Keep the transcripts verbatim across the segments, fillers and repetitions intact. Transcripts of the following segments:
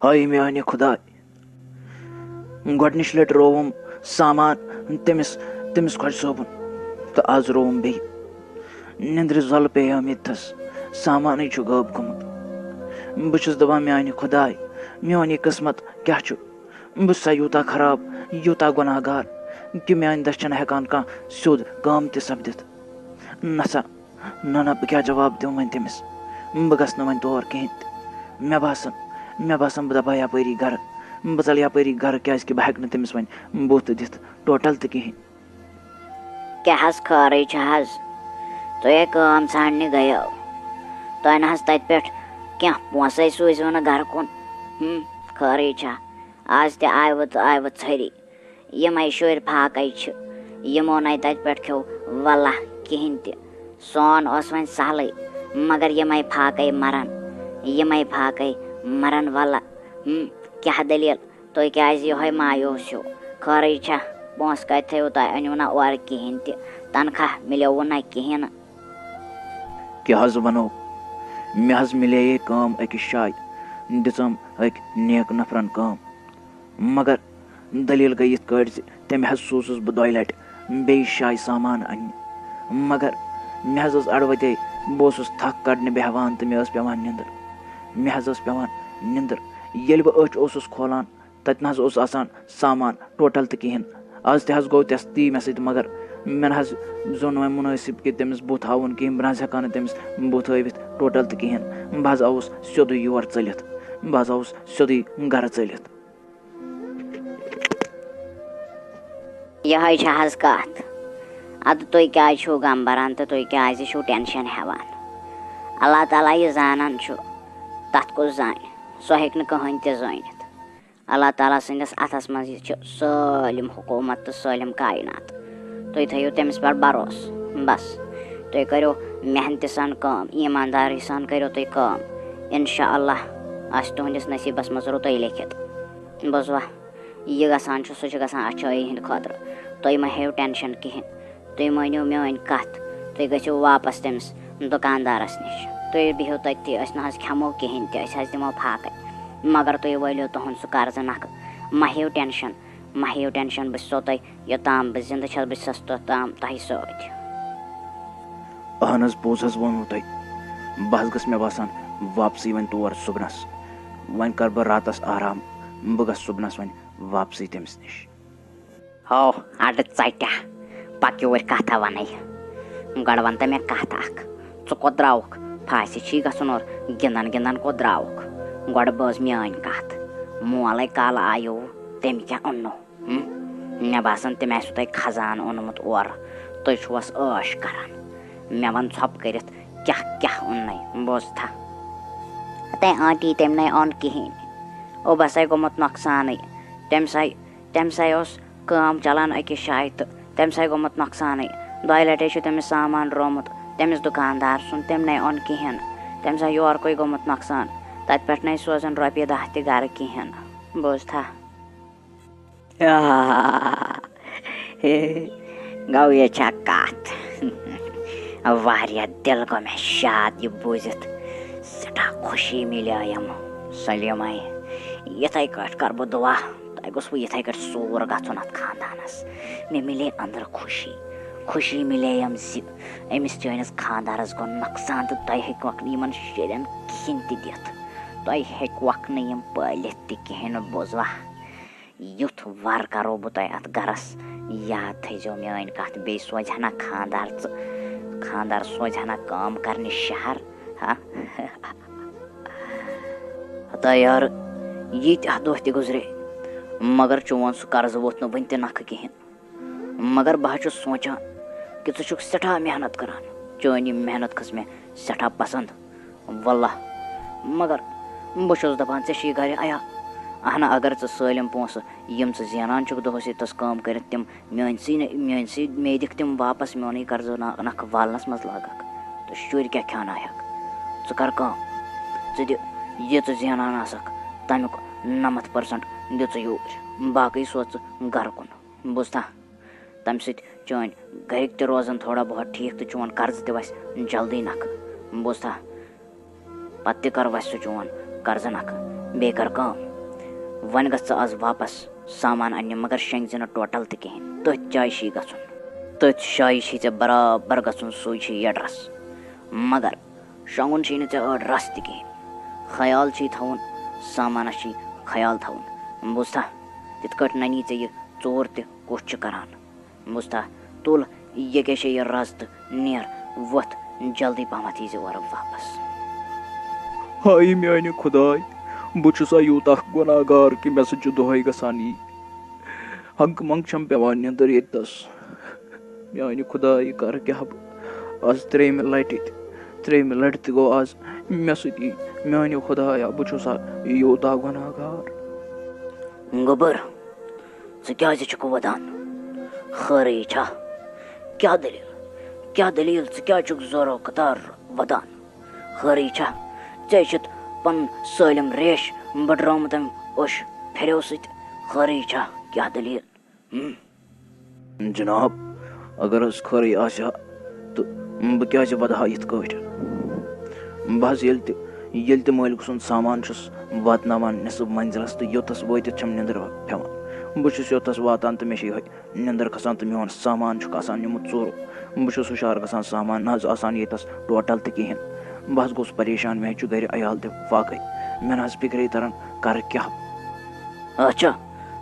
آے میانہِ خداے، گۄڈٕنِچ لٹہِ رووُم سامان تٔمِس، تٔمِس خۄجہِ صٲبُن، تہٕ آز رووُم بیٚیہِ۔ نِندرِ زۄلہٕ پیٚیٲم ییٚتہِ تھَس، سامانٕے چھُ غٲب گوٚمُت۔ بہٕ چھُس دَپان، میانہِ خداے، میون یہِ قٕسمت کیٛاہ چھُ؟ بہٕ چھُسا یوٗتاہ خراب، یوٗتاہ گۄناہ گار، کہِ میانہِ دٔسۍ چھَنہٕ ہٮ۪کان کانٛہہ سیوٚد کٲم تہِ سپدِتھ؟ نہ سا، نہ، نہ، بہٕ کیٛاہ جواب دِمہٕ وۄنۍ تٔمِس؟ بہٕ گژھٕ نہٕ وۄنۍ تور کِہیٖنۍ تہِ۔ مےٚ باسان، مےٚ باسان، بہٕ دَبہٕ ہا یَپٲری گَرٕ۔ بہٕ ژَلہٕ یَپٲری گَرٕ، کیٛازِکہِ بہٕ ہٮ۪کہٕ نہٕ تٔمِس وۄنۍ بُتھ دِتھ ٹوٹَل تہِ کِہیٖنۍ۔ کیٛاہ حظ خٲرٕے چھِ حظ؟ تُہۍ ہے کٲم ژھانٛڈنہِ گٔیو۔ تۄہہِ نہ حظ تَتہِ پٮ۪ٹھ کینٛہہ پونٛسَے سوٗزِو نہٕ گَرٕ کُن۔ ہُم، خٲرٕے چھا؟ آز تہِ آیوٕ تہٕ آیوٕ ژھٔری۔ یِمَے شُرۍ فاقَے چھِ، یِمو نَے تَتہِ پٮ۪ٹھ کھیوٚو وَلہ کِہیٖنۍ تہِ۔ سون اوس وۄنۍ سہلٕے، مگر یِمَے فاقَے مَرَن، یِمَے فاقَے مَرَن وَلہ۔ ہُم، کیٛاہ دٔلیٖل؟ تُہۍ کیٛازِ یِہوٚے مایوٗس ہیوٗ؟ خٲرٕے چھا؟ پونٛسہٕ کَتہِ تھٲیوٕ تۄہہِ؟ أنِو نہ اورٕ کِہیٖنۍ تہِ، تنخواہ مِلیووُ نہ کِہیٖنۍ نہٕ۔ کیٛاہ حظ وَنو؟ مےٚ حظ مِلییے کٲم أکِس جایہِ، دِژٕم أکۍ نیک نفرَن کٲم۔ مگر دٔلیٖل گٔے یِتھ کٲٹھۍ زِ تٔمۍ حظ سوٗزُس بہٕ دۄیہِ لَٹہِ بیٚیہِ جایہِ سامان اَننہِ۔ مگر مےٚ حظ ٲس اَڑٕ وَتے، بہٕ اوسُس تھَکھ کَڑنہِ بیٚہوان تہٕ مےٚ ٲس پٮ۪وان نِندٕر۔ مےٚ حظ ٲس پٮ۪وان نِندٕر۔ ییٚلہِ بہٕ أچھ اوسُس کھولان، تَتہِ نہ حظ اوس آسان سامان ٹوٹَل تہِ کِہیٖنۍ۔ آز تہِ حظ گوٚو تَس تی مےٚ سۭتۍ، مگر مےٚ نہ حظ زیوٗن وۄنۍ مُنٲسِب کہِ تٔمِس بُتھ ہاوُن کِہیٖنۍ۔ بہٕ نہ حظ ہٮ۪کان نہٕ تٔمِس بُتھ ہٲوِتھ ٹوٹَل تہِ کِہیٖنۍ۔ بہٕ حظ آوُس سیوٚدُے یور ژٔلِتھ۔ بہٕ حظ آوُس سیوٚدُے گَرٕ ژٔلِتھ۔ یِہوٚے چھےٚ حظ کَتھ۔ اَدٕ تُہۍ کیٛازِ چھِو غم بَران تہٕ تُہۍ کیٛازِ چھِو ٹٮ۪نشَن ہٮ۪وان؟ اللہ تعالیٰ یہِ زانان چھُ، تَتھ کُس زانہِ؟ سُہ ہیٚکہِ نہٕ کٕہٕنۍ تہِ زٲنِتھ۔ اللہ تعالیٰ سٕنٛدِس اَتھَس منٛز یہِ چھُ سٲلِم حکوٗمت تہٕ سٲلِم کاینات۔ تُہۍ تھٲیِو تٔمِس پٮ۪ٹھ بھروسہٕ۔ بَس، تُہۍ کٔرِو محنتہِ سان کٲم، ایٖمانداری سان کٔرِو تُہۍ کٲم۔ اِنشاء اللہ آسہِ تُہٕنٛدِس نصیٖبَس منٛز رُتُے لیکھِتھ۔ بوٗزوا؟ یہِ گژھان چھُ، سُہ چھُ گژھان اَچھٲیی ہِنٛدِ خٲطرٕ۔ تُہۍ مہ ہیٚیِو ٹٮ۪نشَن کِہیٖنۍ۔ تُہۍ مٲنِو میٛٲنۍ کَتھ۔ تُہۍ گٔژھِو واپَس تٔمِس دُکاندارَس نِش۔ تُہۍ بِہِو تٔتی، أسۍ نہ حظ کھٮ۪مو کِہیٖنۍ تہِ، أسۍ حظ دِمو فاقَے۔ مگر تُہۍ وٲلِو تُہُنٛد سُہ قرضہٕ نَکھٕ۔ مہ ہیٚیِو ٹٮ۪نشَن، مہ ہیٚیِو ٹٮ۪نشَن، بہٕ چھُسو تۄہہِ یوٚتام بہٕ زِندٕ چھَس، بہٕ چھَس توٚتام تۄہہِ سۭتۍ۔ اہن حظ، پوٚز حظ ووٚنوُ تۄہہِ۔ بہٕ حظ گژھٕ، مےٚ باسان، واپسٕے وۄنۍ تور صُبنَس۔ وۄنۍ کَرٕ بہٕ راتَس آرام، بہٕ گژھٕ صُبنَس وۄنۍ واپسٕے تٔمِس نِش۔ ہو، اَڈٕ ژَٹیٛا، پَکھ یوٗرۍ کَتھا وَنَے۔ گۄڈٕ وَن تہٕ مےٚ کَتھ اَکھ، ژٕ کوٚت درٛاوُکھ؟ پھاسہِ چھی گژھُن اور گِنٛدان گِنٛدان کوٚت درٛاوُکھ؟ گۄڈٕ بوز میٛٲنۍ کَتھ، مولَے کالہٕ آیوُ، تٔمۍ کیٛاہ اوٚننو؟ ہُم؟ مےٚ باسان، تٔمۍ آسِوُ تۄہہِ خزانہٕ اوٚنمُت اورٕ، تُہۍ چھِوَس عٲش کَران۔ مےٚ وَن ژھۄپہٕ کٔرِتھ، کیٛاہ کیٛاہ اوٚننَے؟ بوز تھا۔ ہَتَے آنٹی، تٔمۍ نَے اوٚن کِہیٖنۍ، اوٚبَسَے گوٚمُت نۄقصانٕے۔ تٔمۍ سَے، تٔمۍ سَے اوس کٲم چلان أکِس جایہِ تہٕ تٔمۍ سَے گوٚمُت نۄقصانٕے۔ دۄیہِ لَٹہِ چھُ تٔمِس سامان رومُت، تٔمِس دُکاندار سُنٛد، تٔمۍ نَے اوٚن کِہیٖنۍ۔ تٔمۍ سَے یورکُے گوٚمُت نۄقصان۔ تَتہِ پٮ۪ٹھ نَے سوزان رۄپیہِ دَہ تہِ گَرٕ کِہیٖنۍ۔ بوز تھا۔ گوٚو یہِ چھا کَتھ؟ واریاہ دِل گوٚو مےٚ شاد یہِ بوٗزِتھ۔ سٮ۪ٹھاہ خوشی مِلییَم سلیٖمَے۔ یِتھَے کٲٹھۍ کَرٕ بہٕ دُعا۔ تۄہہِ گوٚژھوُ یِتھَے کٲٹھۍ سوٗر گژھُن اَتھ خاندانَس۔ مےٚ مِلے أنٛدرٕ خوشی۔ خوشی مِلییَم زِ أمِس چٲنِس خاندارَس گوٚو نۄقصان تہٕ تۄہہِ ہیٚکِوکھ نہٕ یِمَن شُرٮ۪ن کِہیٖنۍ تہِ دِتھ۔ تۄہہِ ہیٚکِوکھ نہٕ یِم پٲلِتھ تہِ کِہیٖنۍ نہٕ، بوٗزوا؟ یُتھ وَر کَرو بہٕ تۄہہِ اَتھ گَرَس۔ یاد تھٲیزیو میٛٲنۍ کَتھ، بیٚیہِ سوزِ ہنا خاندار ژٕ، خاندار سوزِ ہنا کٲم کَرنہِ شہر۔ ہا؟ ہتا یارٕ، ییٖتیٛاہ دۄہ تہِ گُزرے، مگر چون سُہ قرضہٕ ووت نہٕ وٕنہِ تہِ نَکھٕ کِہیٖنۍ۔ مگر بہٕ حظ چھُس سونٛچان کہِ ژٕ چھُکھ سٮ۪ٹھاہ محنت کَران۔ چٲنۍ یہِ محنت کھٔژ مےٚ سٮ۪ٹھاہ پَسنٛد۔ واللہ، مگر بہٕ چھُس دَپان، ژےٚ چھُے گَرِ عیال۔ اہنہ، اگر ژٕ سٲلِم پونٛسہٕ، یِم ژٕ زینان چھُکھ دۄہَس ییٚتَس کٲم کٔرِتھ، تِم میٛٲنۍ سٕے نہٕ، میٛٲنۍ سٕے مے دِکھ تِم واپَس، میونُے قرضہٕ نا-، نَکھٕ والنَس منٛز لاگَکھ، تہٕ شُرۍ کیٛاہ کھیٛاناوہَکھ؟ ژٕ کَر کٲم، ژٕ دِ، یہِ ژٕ زینان آسَکھ، تَمیُک نَمَتھ percent دِ ژٕ یوٗرۍ، باقٕے سوز ژٕ گَرٕ کُن۔ بوٗزتھا؟ تَمہِ سۭتۍ چٲنۍ گَرِکۍ تہِ روزَن تھوڑا بہت ٹھیٖک تہٕ چون قرضہٕ تہِ وَسہِ جلدی نَکھٕ۔ بوٗزتھا؟ پَتہٕ تہِ کَر وَسہِ سُہ چون قرضہٕ نَکھٕ۔ بیٚیہِ کَر کٲم، وۄنۍ گژھ ژٕ آز واپس سامان اننہِ، مگر شۄنٛگۍ زِ نہٕ ٹوٹل تہِ کِہیٖنۍ۔ تٔتھۍ جایہِ چھُے گژھُن، تٔتھۍ جایہِ چھُے ژےٚ برابر گژھُن، سُے چھُے ایڈرس۔ مگر شۄنٛگُن چھُے نہٕ ژےٚ أڑ رس تہِ کِہیٖنۍ۔ خیال چھُے تھاوُن، سامانس چھُے خیال تھاوُن۔ بوٗزتھا؟ تِتھ کٲٹھۍ ننی ژےٚ یہِ ژوٗر تہِ کُس چھُ کران۔ بوٗزتھا؟ تُل، یہِ کیٛاہ چھےٚ یہِ رز تہٕ نیر، وۄتھ، جلدی پہمتھ یی زِ اورٕ واپس۔ ہاے میانہِ خداے، بہٕ چھُسا یوٗتاہ گۄناہ گار کہِ مےٚ سۭتۍ چھُ دۄہے گژھان یی؟ ہنگہٕ منگہٕ چھم پٮ۪وان نیٚنٛدٕر ییٚتہِ تس۔ میانہِ خدایہِ، کر کیٛاہ بہٕ؟ از ترٛیٚیمہِ لٹہِ تہِ، ترٛیٚیمہِ لٹہِ تہِ گوٚو از مےٚ سۭتی۔ میانہِ خدایا، بہٕ چھُسا یوٗتاہ گۄناہ گار؟ گوٚبُر، ژٕ کیٛازِ چھُکھ وَدان؟ خٲرٕے چھا؟ کیٛاہ دٔلیٖل؟ کیٛاہ دٔلیٖل؟ ژٕ کیٛازِ چھُکھ زورو قطار وَدان؟ خٲرٕے چھا؟ ژےٚ چھُتھ پَنُن سٲلِم ریش بٔڈراومُت اَمہِ اوٚش پھِریو سۭتۍ۔ خٲرٕے چھا؟ کیٛاہ دٔلیٖل؟ ہُم؟ جناب، اگر حظ خٲرٕے آسہِ ہا، تہٕ بہٕ کیٛازِ وَدٕ ہا یِتھ کٲٹھۍ؟ بہٕ حظ ییٚلہِ تہِ، ییٚلہِ تہِ مٲلکہٕ سُنٛد سامان چھُس واتناوان نٮ۪صٕف منزلَس، تہٕ یوٚتَس وٲتِتھ چھَم نٮ۪نٛدٕر پٮ۪وان۔ بہٕ چھُس یوٚتَس واتان تہٕ مےٚ چھِ یِہوٚے نٮ۪نٛدٕر کھسان تہٕ میون سامان چھُکھ آسان نیوٗمُت ژوٗرٕ۔ بہٕ چھُس ہُشار گژھان، سامان نہ حظ آسان ییٚتَس ٹوٹل تہِ کِہیٖنۍ۔ بہٕ حظ گوٚوُس پریشان، مےٚ حظ چھُ گرِ عیال تہِ فاقے۔ مےٚ نہ حظ فِکرے تران کَرٕ کیٛاہ۔ اچھا،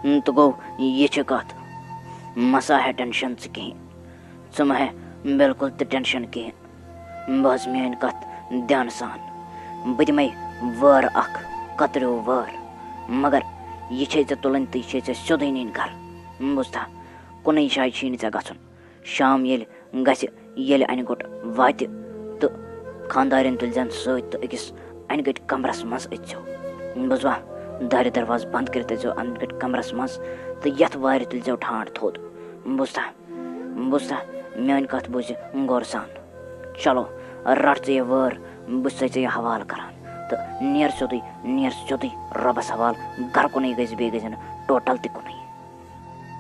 تہٕ گوٚو یہِ چھِ کَتھ۔ مہ سا ہے ٹٮ۪نشَن ژٕ کِہیٖنۍ۔ ژٕ مہ ہے بِلکُل تہِ ٹٮ۪نشَن کِہیٖنۍ۔ بوز میٛٲنۍ کَتھ دھیانہٕ سان۔ بہٕ دِمَے وٲر اَکھ، کَتریو وٲر۔ مگر یہِ چھے ژےٚ تُلٕنۍ تہٕ یہِ چھے ژےٚ سیوٚدُے نِنۍ گَرٕ۔ بوٗزتھا؟ کُنُے جایہِ چھی نہٕ ژےٚ گژھُن۔ شام ییٚلہِ گژھِ، ییٚلہِ اَنہِ گوٚٹ واتہِ تہٕ خانٛدارٮ۪ن تُلزٮ۪ن سۭتۍ تہٕ أکِس اَنہِ گٔٹۍ کَمرَس منٛز أژۍزیو۔ بوٗزوا؟ دارِ دروازٕ بنٛد کٔرِتھ أژۍزیو اَنہِ گٔٹۍ کَمرَس منٛز تہٕ یَتھ وارِ تُلزیو ٹھانٛڈ تھوٚد۔ بوٗزتھا؟ بوٗزتھا؟ میٛٲنۍ کَتھ بوٗزِ غورٕ سان۔ چلو، رَٹ ژٕ یہِ وٲر، بہٕ چھُسَے ژےٚ یہِ حوالہٕ کَران۔ تہٕ نیر سیوٚدُے، نیر سیوٚدُے رۄبَس حوالہٕ، گَرٕ کُنُے گٔژھۍ، بیٚیہِ گٔژھۍ نہٕ ٹوٹل تہِ کُنُے۔